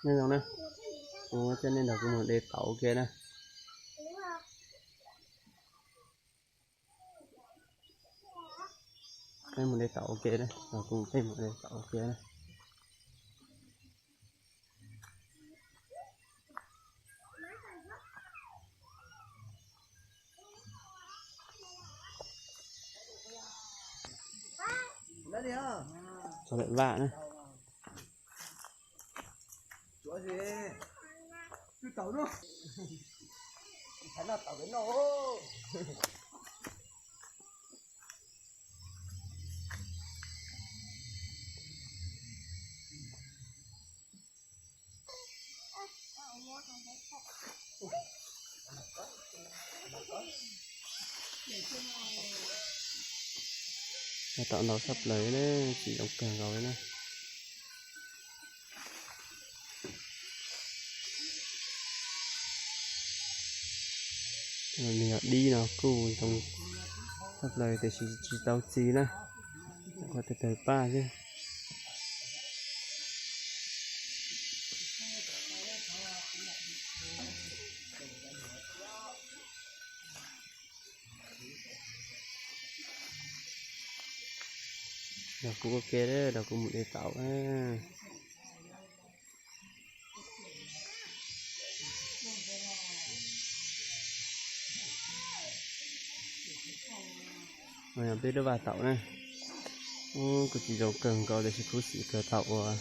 Nej zoo na, kuv coj nej nrog kuv mus de taum ua ke na. Peb mus de taum ua ke na, nrog kuv peb mus de taum ua ke na. Txog lawm vaj na. Taum ntau tshaj plaws na, txiv zoo kawg nkaus li na. Nws yog dib no kuj zoo tshaj plaws tiam sis tsis tau txi na. Qhov tawg tawg paj xwb. Nrog kuv ua ke, nrog kuv mus de taum. Peb lub vaj taum na, kuj tsis zoo kawg nkaus tiam sis kuv xim kawg thaum uas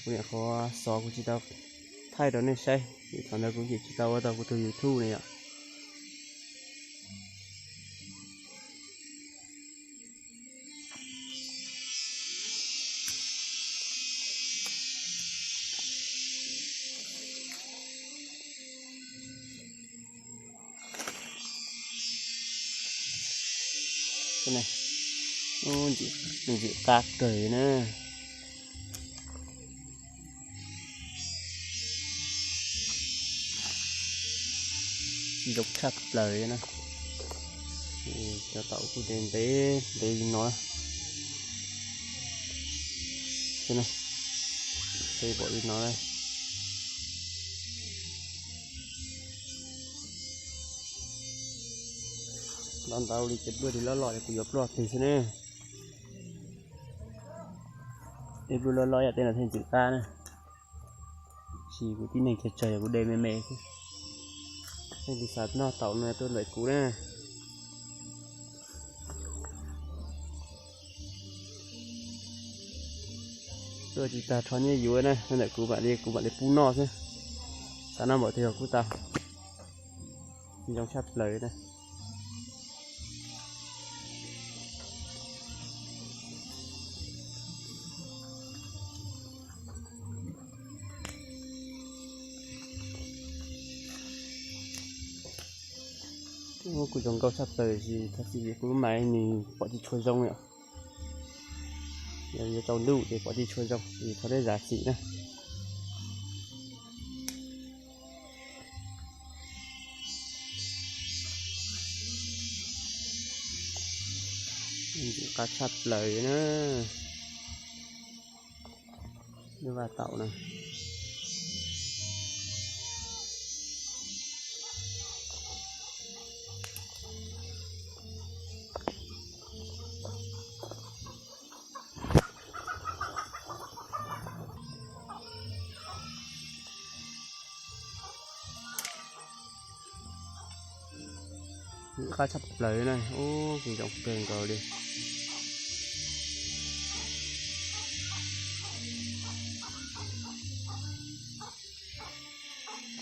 kuv niam qhuav xov kuv tsis tau thaij rau nej saib, vim thaum ntawd kuv yeej tsis tau ua tau kuv tus YouTube ne yom. Ntxim qab kawg na. Zoo tshaj plaws na. Cov taum kuj ntev ntev ntev li no. Ntev npaum li no. Ntau ntau li ces pluaj li loj loj li kuv yuav pluaj twg xwb ne. Tej pluaj loj loj yam tej no thiaj ntxim qab na. Tab sis kuv tib neeg tsawg tsawg kuv de me me xwb. Nej tus xav noj taum no tuaj ntawm kuv na. Tuaj tsis tag rho nyiaj yuav na, tuaj ntawm kuv mam li, kuv mam li pub noj xwb. Xav noj npaum twg los kuj tau. Zoo tshaj plaws na. Kuj zoo nkauj tshaj plaws tiam sis thov txim vim kuv lub maiv nws pom tsis tshua zoo yom. Yog yuav tsaus ntuj ces pom tsis tshua zoo ces thov nej zam txim na. Ntxim qab tshaj plaws na. Lub vaj taum na. Qab tshaj plaws na, ub, kuj zoo kawg nkaus li.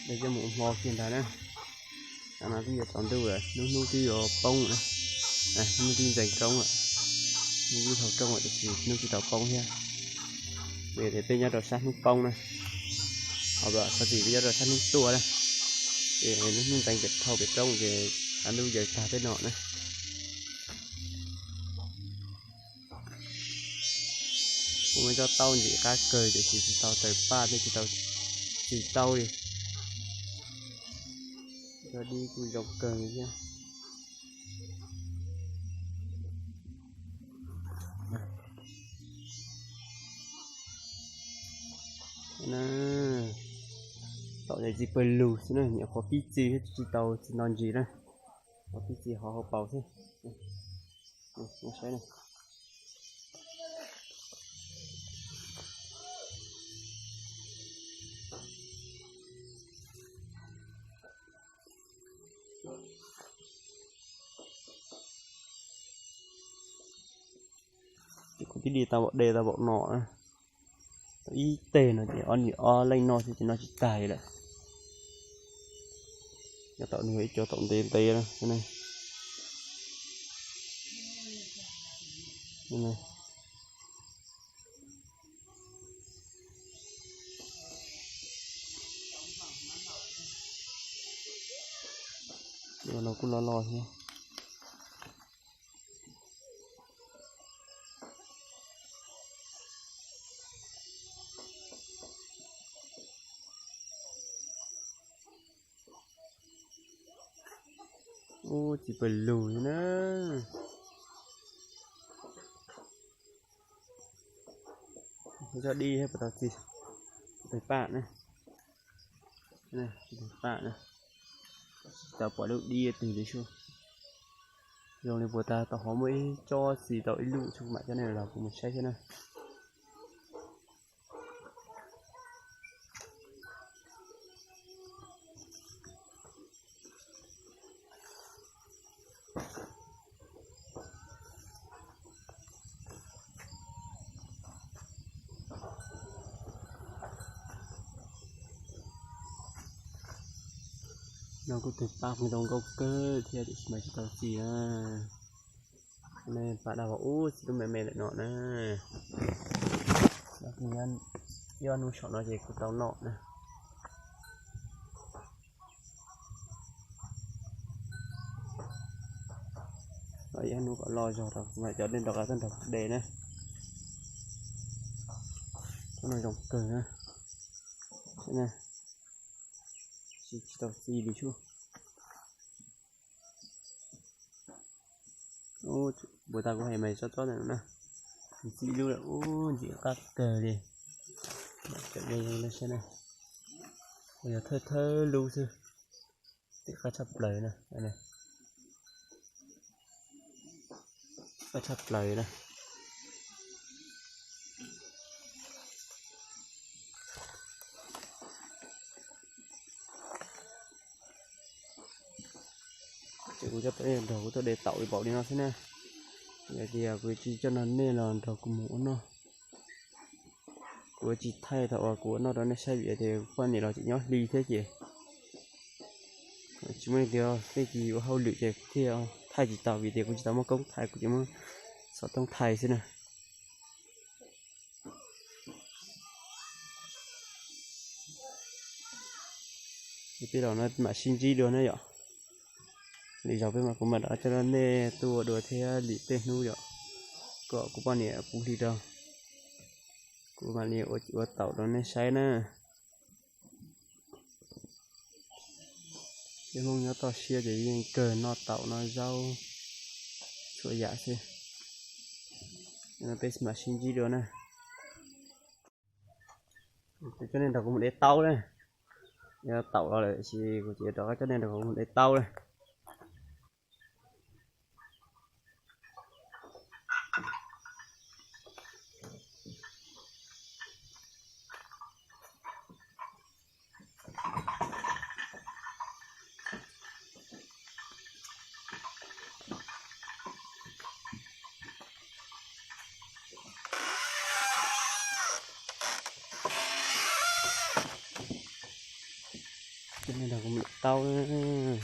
Peb coj mus ua hmo kiag ntag na. Tam no twb yuav tsaus ntuj lawm, lub hnub twb yuav poob na. Hnub twb ntxeev roob lawm, hnub twb dhau roob lawm tiam sis hnub tsis tau poob thiab. Vim tias peb nyob rau sab hnub poob na, ho thov txim peb nyob rau sab hnub tuaj na. Ces lub hnub ntxeev pem dhau pem roob ces sab ntuj yaws tag peb no na. Kuv muaj ib tsob taub ntxim qab kawg tiam sis tsis tau tawg paj thiab tsis tau txi taub li. Cov dib kuj zoo kawg li thiab. Tom ntej txiv pawg lug xwb na, nyuam qhuav pib txi thiab tsis tau txi nto ntsis na, qhuav pib txi hauv hauv paus xwb. Ces kuv twb di tau npaum de tau npaum no na. Tau ib teg no ces ob nim ob leej no xwb ces noj tsis tag lawm. Nyob tom nws ib co tom ntev ntev na. Los kuj los los thiab. Ub, txiv pawg lug na. Zoj dib thiab puas tau txi. Tus paj na. Tus paj na. Tsis tau pom lub dib twg li sub. Zoo li puas tas tom hauv muaj ib tsob txi tau ib lub sub, mam coj nej los kuv mus saib thiab na. No kuj tus paj kuj zoo nkauj kawg thiab tiam sis mas tsis tau txi na. Nej paj dab vog ub txi lub me me ntawm no na. Ib ob hnub saum no ces kuj tau noj na. Ib ob hnub kom loj zog rau kuv mam coj nej nrog qab tuaj nrog kuv de na. Tsob no zoo kawg na. Tsis tau txi li sub. Puas tas kuv hais mas tsob tsob ntawm no na, txi ib lub lawm ub, ntxim qab kawg li. Cov dej no saib na, yog thawj thawj lub xwb, ntxim qab tshaj plaws na. Qab tshaj plaws na. Ces kuv coj peb nrog kuv tuaj de taum li paum li no xwb na. Yog tias kuv tsis coj nrog nej los nrog kuv mus ua noj. Kuv tsis thaij thaum uas kuv ua noj rau nej saib vim tias poj niam los tseem nyob hli thiab ces tsis muaj leej twg, tej tsis ua hauj lwm ces thiaj thaij tsis tau vim tias kuv tsis tau muaj koob thaij, kuv tsis muaj xov tooj thaij xwb na. Ces peb los no mam sib ntsib dua na yom. Lwm zaus peb mam, kuv mam rov coj nej tuaj ua dua thiab lwm tej hnub yom, kom kuv poj niam puv hli rau, kuv mam li ua taum rau nej saib na. Peb Hmoob nyob toj siab ces yeej kawg noj taum noj zaub txhua yam xwb. Peb mam sib ntsib dua na. Kuv coj nej nrog kuv mus de taub na. Yog taum los lawm sis kuv ces rov qab coj nej nrog kuv mus de taub na. Coj nej nrog kuv mus de taub na.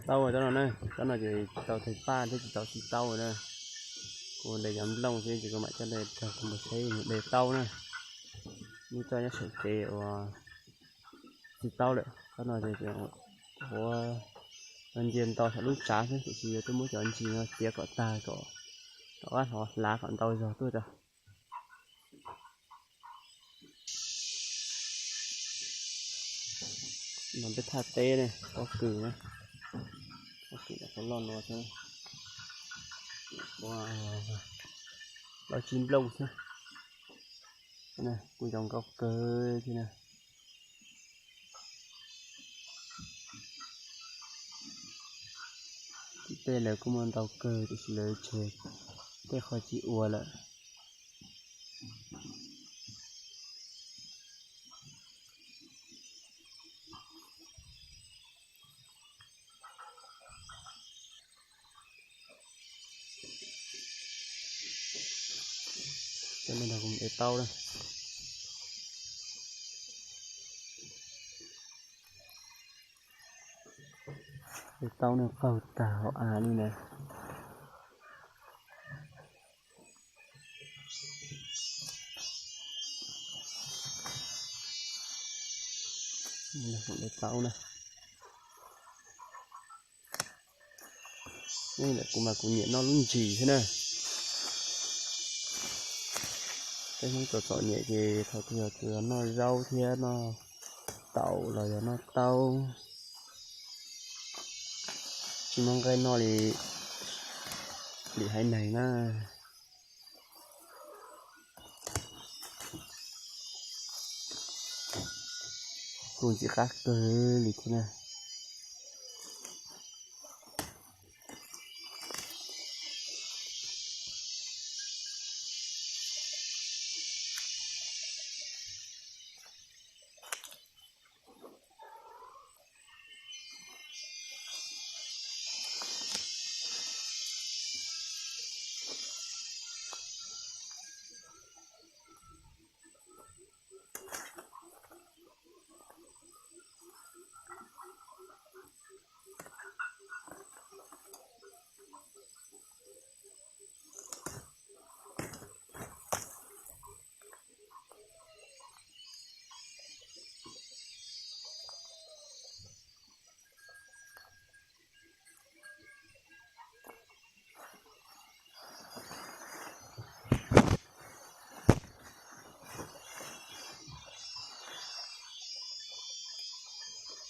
Taub tsob no na, tsob no ces tsis tau thaij paj thiab tsis tau txi taub na. Kuv de cov nplooj xwb ces kuv mam coj nej nrog kuv mus saib mus de taub na. Coj nyob saum tsev uas tsis taub lawm, qhov no ces ua ntsia nto saum lub tsav xwb, tiam sis yuav tuaj muab cov ntsis no txiav kom tag kom rov qab hlav kom ntau zog tuaj tso. No peb thaj teb ne, pob kws na, pob kws qhov loj no xwb, ua plaub tsib nplooj xwb. Kuj zoo nkauj kawg thiab na. Tej lawv kuj muaj ntau kawg tiam sis lawv tseg tej qhov tsis ua lawm. Coj nej nrog kuv mus de taub na. De taub no qaug tag hauv av li na. De taub na. Ntawm kuv mas kuv nyiam noj lub ntsis thiab na. Peb Hmoob txom txom nyem ces thaum twg yog tsuas yog noj zaub thiab noj taum los yog noj taub, tsis muaj nqaij noj li lim haiv neeg na. Kuj ntxim qab kawg li thiab na.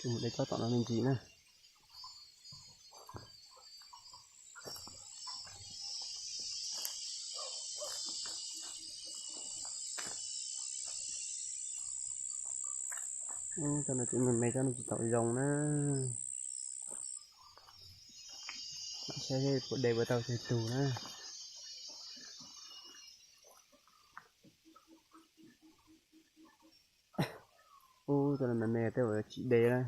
Mus de tsob tom no me ntsis na. Cov no tseem me me, cov no tsis tau zoo na. Saib puas de puas tau tsawg tug na. Ub, cov no me me tej uas tsis de na,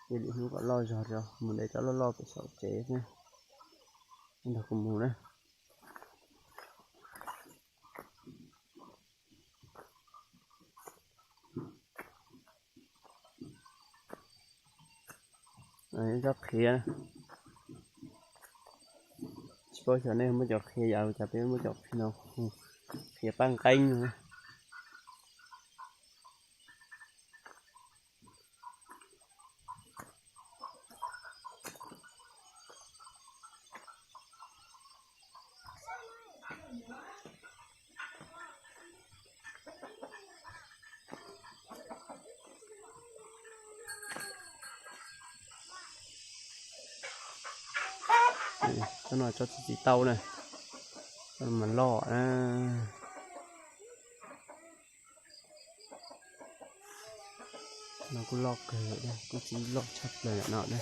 cia lwm hnub kom loj zog tso mus de cov loj loj pem saum tsev xwb. Nrog kuv mus na. Cov qhiav, tsis paub xyov nej muab cov qhiav yam li cas, peb muab cov qhiav no, qhiav paj nqeeb no. Tsob no tsob txiv txiv taub na, tsob no mas loj na. No kuj loj kawg, kuj txib loj tshaj plaws no na.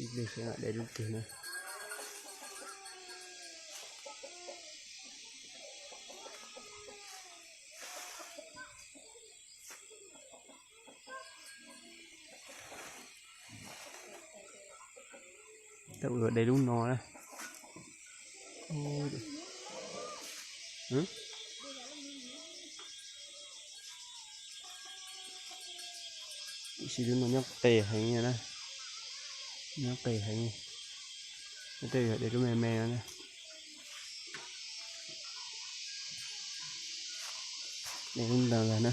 Ib pliag saib mam de lub twg na. Tab ua de lub no na. Tab sis lub no nyob qes heev na. Nyob qis heev, tej yog de lub me me no na. De lub ntawd ntag na.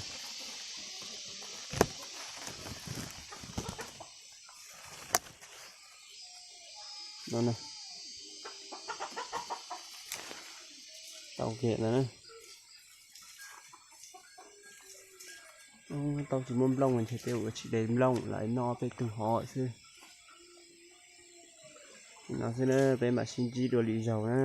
No na. Tau kiag ntawd na. Tau tsis muaj nplooj ntshe tej ua tsis de nplooj lawv noj peb tug hov xwb. No xwb na, peb mam sib ntsib dua lwm zaus na.